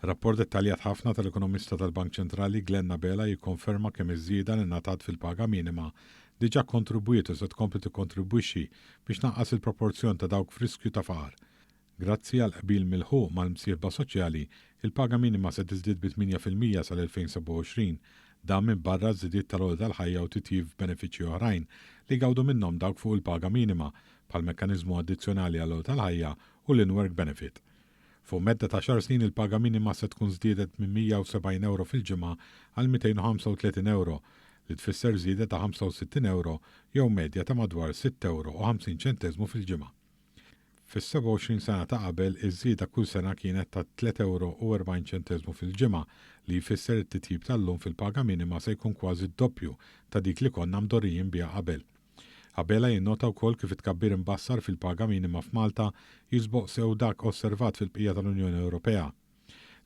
Rapport dettaljat ħafna tal-ekonomista tal-Bank Ċentrali Glenn Abela jikkonferma kemm iż-żieda li ngħatat fil-paga minima diġà kkontribwiet u se tkompli tikkontribwixxi biex tnaqqas il-proporzjon ta' dawk f'riskju ta' faqar. Grazzi għall-qbil milħuq mal-msieħba soċjali, il-paga minima se tiżdied bi 8% sal-2027. Dan minbarra ż-żidiet tal-għoli tal-ħajja u titjib f'benefiċċji oħrajn li jgawdu minnhom dawk fuq il-paga minima, bħall-mekkaniżmu addizzjonali għall-għoli tal-ħajja u l-in-work benefit. Fuq medda ta' għaxar snin il-paga minima se tkun żdiedet minn 170 ewro fil-ġimgħa għal 235 ewro, li tfisser żieda ta' 65 ewro jew medja ta' madwar sitt ewro u 50 ċenteżmu fil-ġimgħa. Fis-27 sena ta' qabel, iż-żieda kull sena kienet ta' tliet ewro u 40 ċenteżmu fil-ġimgħa, li jfisser it-titjib tal-lum fil-paga minima se jkun kważi d-doppju ta' dik li konna mdorrijin biha qabel. Abela jinnota wkoll kif it-tkabbir imbassar fil-paga minima f'Malta jisboq sew dak osservat fil-bqija tal-Unjoni Ewropea.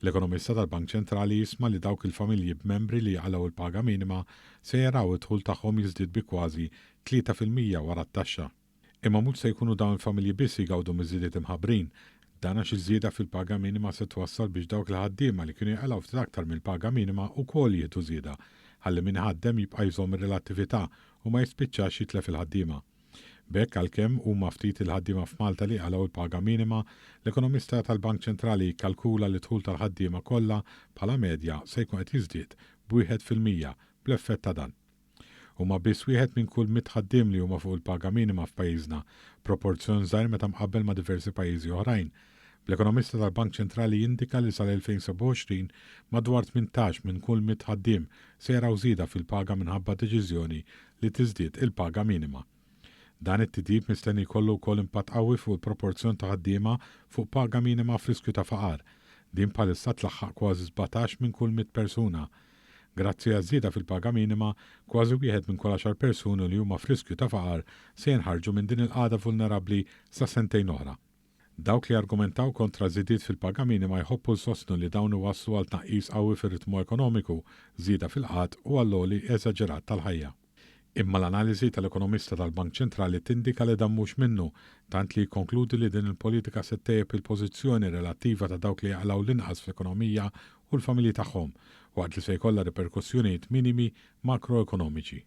L-ekonomista tal-Bank Ċentrali jistma li dawk il-familji b'membri li jaqalgħu l-paga minima se jaraw id-dħul tagħhom jiżdied bi kważi 3% wara t-taxxa. Imma mhux se jkunu dawn il-familji biss jgawdu miż-żidiet imħabbrin. Dan għax iż-żieda fil-paga minima se twassal biex dawk il-ħaddiema li kienu jaqilgħu ftit aktar mill-paga minima wkoll jieħdu żieda, ħalli min iħaddem jibqa' jżomm ir-relattività u ma jispiċċax jitlef il-ħaddiema. B'hekk, għalkemm huma ftit il-ħaddiema f'Malta li jqalgħu l-paga minima, l-ekonomista tal-Bank Ċentrali jikkalkula li d-dħul tal-ħaddiema kollha bħala medja se jkun qed jiżdied b'1% bl-effett ta' dan. Huma biss wieħed minn kull 100 ħaddiem li huma fuq il-paga minima f'pajjiżna, proporzjon żgħir meta mqabbel ma' diversi pajjiżi oħrajn. Bl-ekonomista tal-Bank Ċentrali jindika li sal-2027 madwar 18 minn kull 100 ħaddiem se jaraw żieda fil-paga minħabba deċiżjoni li tiżdied il-paga minima. Dan it-titjib mistenni jkollu wkoll impatt qawwi fuq il-proporzjon ta' ħaddiema fuq paga minima f'riskju ta' faqar. Din bħalissa tlaħħaq kważi 17 minn kull 100 persuna. Grazzi għaż-żieda fil-paga minima, kważi wieħed minn kull għaxar persuni li huma f'riskju ta' faqar se jinħarġu minn din il-qagħda vulnerabbli sa sentejn oħra. Dawk li jargumentaw kontra żidiet fil-paga minima jħobbu jsostnu li dawn iwasslu għal tnaqqis qawwi fir-ritmu ekonomiku, żieda fil-qgħad u għall-għoli eżaġerat tal-ħajja. Imma l-analiżi tal-ekonomista tal-Bank Ċentrali tindika li dan mhux minnu, tant li jikkonkludi li din il-politika se ttejjeb il-pożizzjoni relattiva ta' dawk li jaqilgħu l-inqas fl-ekonomija u l-familji tagħhom, waqt li se jkollha riperkussjonijiet minimi makroekonomiċi.